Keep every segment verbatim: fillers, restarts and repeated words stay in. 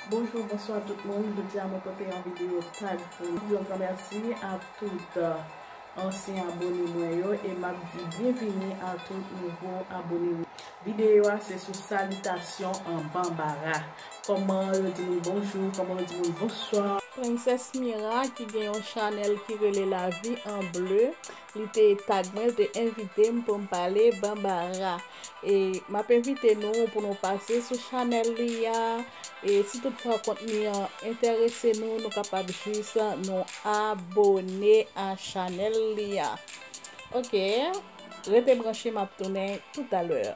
Bonjou, bonswa tout moun. Jodi a mwen pote yon videyo tag pou nou. Yon gran mèsi a tout, euh, ansyen abone mwen yo e m ap di byenvini a tout nouvo abone mwen. Videyo a se sou salitasyon an banbara. Kòman yo di moun bonjou, kòman yo di moun bonswa. Prensès Mira ki gen yon chanèl ki rele Lavi an Ble, li te tag mwen, li te envite m pou m pale banbara. E m ap envite nou pou nou pase sou chanèl li a. E si toutfwa kontni an enterese nou, nou kapab jis nou abone a chanèl li a. Ok, rete branche, m ap tounen toutalè.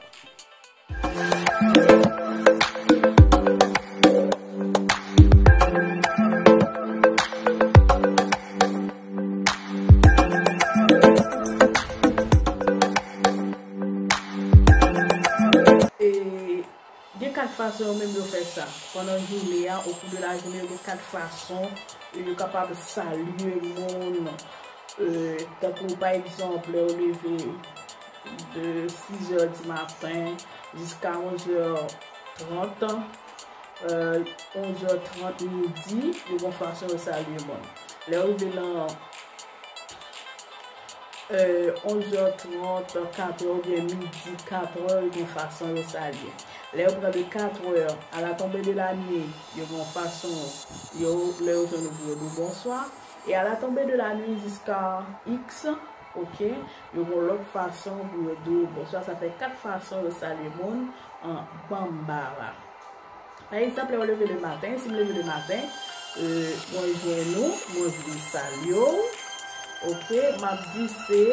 E gen kat fason yo menm yo fè sa. Pandan jounen an, au cours de la journée, yo gen kat fason yo kapab salye moun. Euh, tankou pa egzanp, lè yo leve de six heures du matin jiska onze heures trente, euh, onze heures trente midi, yo gen fason yo salye moun. Lè yo rive nan euh, onze heures trente, quatre heures oubyen midi, quatre heures, yo gen fason yo salye. Lè yo pran de quatre heures à la tombée de la nuit, yo gen fason yo, lè yo jwenn ou pou yo di w bonswa. E à la tombée de la nuit jiska X, ok, yo gen lòt fason pou yo di w bonswa. Sa fè kat fason yo salye moun an banbara. Pa egzanp, lè w leve le maten, si m leve le maten, euh, mwen jwenn ou, mwen vle salye w, ok, m ap di se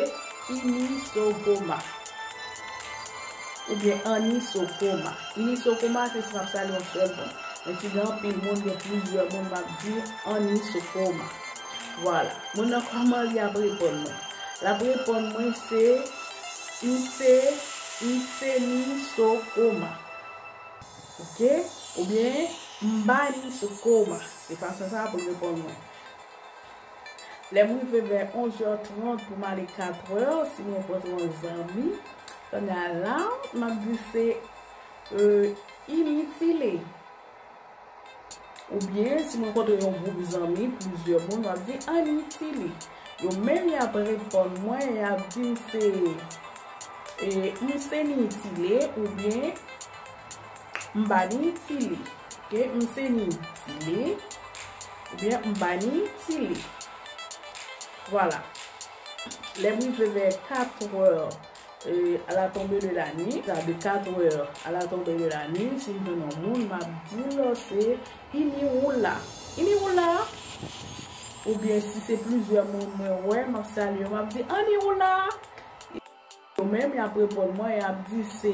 Ini Sokoma. Oubyen Annie Sokoma. Ini Sokoma, se si m ap salye yon sèl moun. Men si gen anpil moun, gen plizyè moun, m ap di Annie Sokoma. Vwala. Moun nan kòman li ap reponn mwen? L ap reponn mwen se, m se, m se Ni Sokoma. Ok? Oubyen, m ba Ni Sokoma. Se fason sa pou l reponn mwen. Lè m rive vè onze heures trente pou m ale quatre heures, si m rankontre yon zanmi, kounye a la, m ap di se, euh, Ini Tile. Oubyen, si m rankontre yon gwoup zanmi, plizyè moun, m ap di, Annie Tile. Yo menm, y ap reponn mwen, y ap di m se, e, m se Ni Tile, oubyen m ba Ni Tile. Ok, m se Ni Tile, oubyen m ba Ni Tile. Vwala. Lè m rive vè quatre heures, euh, à la tombée de la nuit, sa de quatre heures à la tombée de la nuit, si m jwenn yon moun, m ap di l se Ini ou la. Ini ou la? Oubyen si se plizyè moun mwen wè, m ap salye yo, m ap di, Annie ou la? Yo menm, y ap reponn mwen, y ap di se,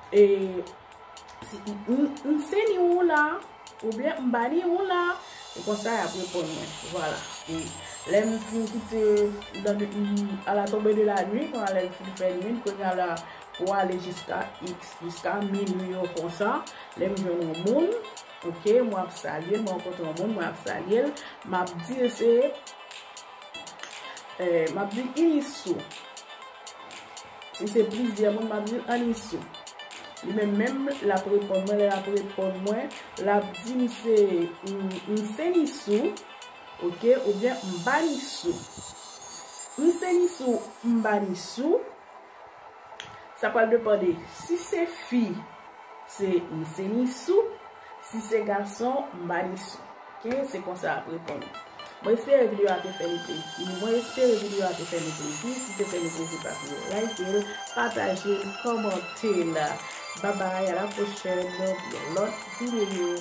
e, si, m, m se Ni ou la, oubyen m ba Ni ou la. E konsa, y ap reponn mwen. Vwala. E lè m fin kite, dans le, m, à la tombée de la nuit, kounye a lè m fin fè nwit, kounye a la, pou ale jiska X, jiska minwi yo konsa, lè m jwenn yon moun, ok, mwen ap salye l, mwen rankontre yon moun, mwen ap salye l, m ap di se, eh, m ap di Ini Sou. Si se plizyè moun, m ap di Annie Sou. Li menm menm, l ap reponn mwen, lè l ap reponn mwen, l ap di m se, m, m se Ni Sou, ok, oubyen m ba Ni Sou. M se Ni Sou, m ba Ni Sou. Sa pral depann de si se fi, se m se Ni Sou, si se gason, m ba Ni Sou. Ok, se konsa y ap reponn. Mwen espere videyo a te fè nou plezi. Mwen espere videyo a te fè nou plezi. Si te fè nou plezi, pa bliye like l, pataje l, kòmante l. Babay, à la prochaine pou yon lòt videyo.